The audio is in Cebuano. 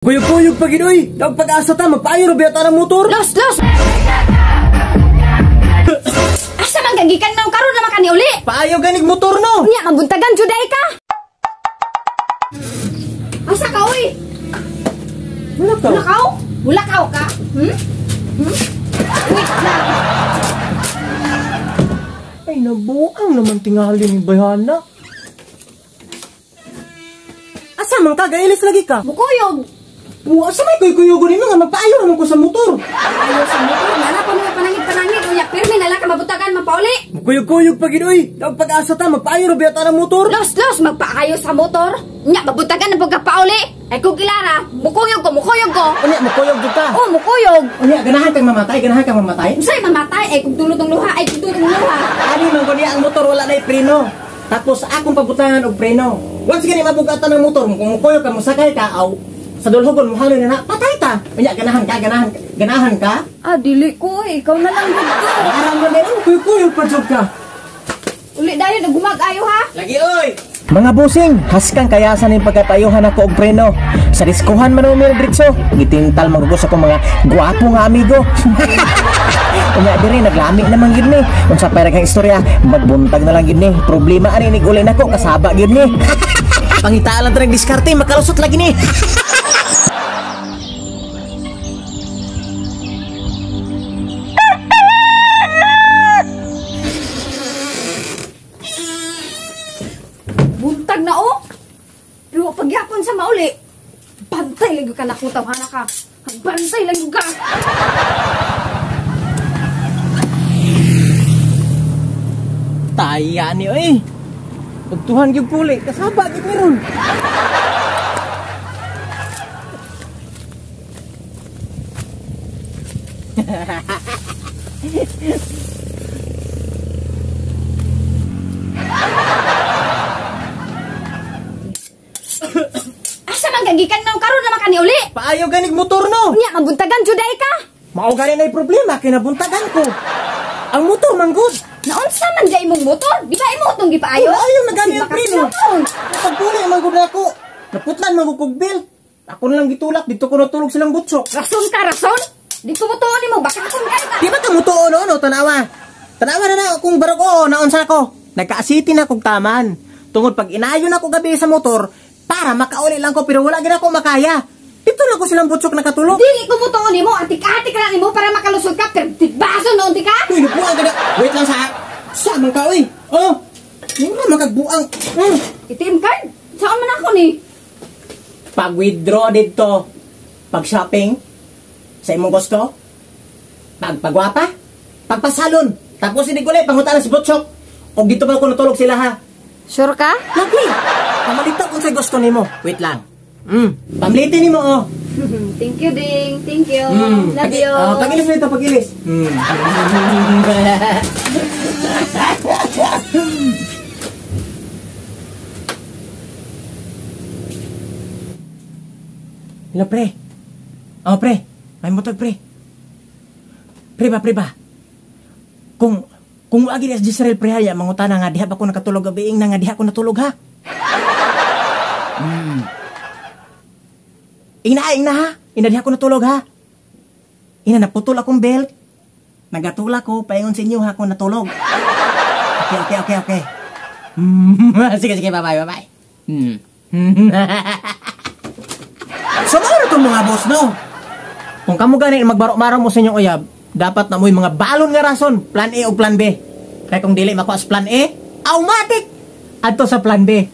Kuyog-kuyog pa gid oy. Daog pag-asa ta magpaayo ra biyata ng motor. Los, los. Asa man gagikan man karon naman kani uli? Paayo ganig motor no. Nya mabuntagan jud ay ka. Asa ka oy? Wala ka. Wala ka? Wala ka ka? Hmm? Hmm? Wait lang. Ay nabuang naman tingali ni Bayana. Asa man ka gailis lagi ka? Mukuyog. Wa sa may kuy-kuyugon nimo nga magpaayo naman ko sa motor. Ayo sa motor, nana pa mo panangit-panangit unya pirmi na lang ka mabutagan mapauli. Mukuyog-kuyog pa gid oy. Daog pag-asa ta magpaayo ra biyata ng motor. Los, los magpaayo sa motor. Nya mabutagan na pud pauli. Ay kung kilara, mukuyog ko, mukuyog ko. Unya mukuyog jud ka. Oh, mukuyog. Unya ganahan kang mamatay, ganahan kang mamatay. Unsay mamatay ay kung tulotong luha, ay kung tulotong luha. Ani man ko niya ang motor wala nay preno. Tapos akong pabutangan og preno. Once gani mabugatan ang motor, kung mukuyog ka mosakay ka aw sa dulhugon mo haloy na na, patay ta. Unya ganahan ka, ganahan, ganahan ka? Ah, dili ko eh. Ikaw na lang gud ko. Aram man din kuy-kuyog pa jud ka. Uli dayon nagumag-ayo ha. Lagi oy. Mga busing, haskang kayasan ning pagkapayuhan ako og preno. Sa diskuhan man mo diretso, gitintal manggugos ako mga gwapo nga amigo. Unya diri naglami naman gid ni. Unsa pa kang istorya, magbuntag na lang gid ni. Problema ani nig uli nako kasaba gid ni. Pangitaan lang tanang diskarte, makalusot lagi ni. Buntag na oh. Pero pagyapon sa mauli, bantay lang ka nakutaw hana ka. Bantay lang ka. Taya ni oy. Pagtuhan gyud puli, kasaba gyud meron. Asa man gagikan man karon naman kani uli? Paayo ganig motor no. Nya mabuntagan jud ay ka. Mao gani nay problema kay nabuntagan ko. Ang motor man gud. Naunsa man jay imong motor? Di ba imo tong gipaayo? Ayo nagani ang preno. Pagpuli man gud ako. Naputlan man gud kog belt. Ako na lang gitulak dito ko natulog silang butsok. Rason ka rason? Di ko mutuon nimo baka akong kay ka. Di ba ka mutuon no, tanawa. Tanawa na na kung barog oo naunsa ko. Nagkaasiti na kog taman. Tungod pag inayo na ko gabi sa motor para makauli lang ko pero wala gid ako makaya. Dito lang ko silang butsok nakatulog. Dili ko mutuon nimo, atik-atik lang nimo para makalusot ka pero baso noon di ka. Uy, nabuang ka na. Wait lang sa sa man ka oy. Oh. Mura makagbuang. ATM card? Saan man ako ni? Pag-withdraw dito, pag shopping sa imong gusto, pagpagwapa, pagpasalon. Tapos hindi ko pangutan si butsok. Og dito pa ko natulog sila ha. Sure ka? Lagi. Pamalita kung sa gusto nimo. Wait lang. Pamlitin nimo oh. Thank you, Ding. Thank you. Love you. Pagilis na ito, pagilis. Hello, pre. Oh, pre. May motor, pre. Pre ba, pre ba? Kung agi ni Gisrel pre haya, mangutana nga diha ba ko nakatulog gabiing na nga diha ko natulog ha. Ina, ina ha. Ina diha ko natulog ha. Ina naputol akong belt. Nagatulak ko paingon sa inyo ha ko natulog. Okay, okay, okay, okay. Sige, sige, bye-bye, bye-bye. So mao na itong mga boss no. Kung kamo gani magbaro-maro mo sa inyong uyab, dapat na mo'y mga balon nga rason, plan A o plan B. Kaya kung dili makuha sa plan A, automatic adto sa plan B.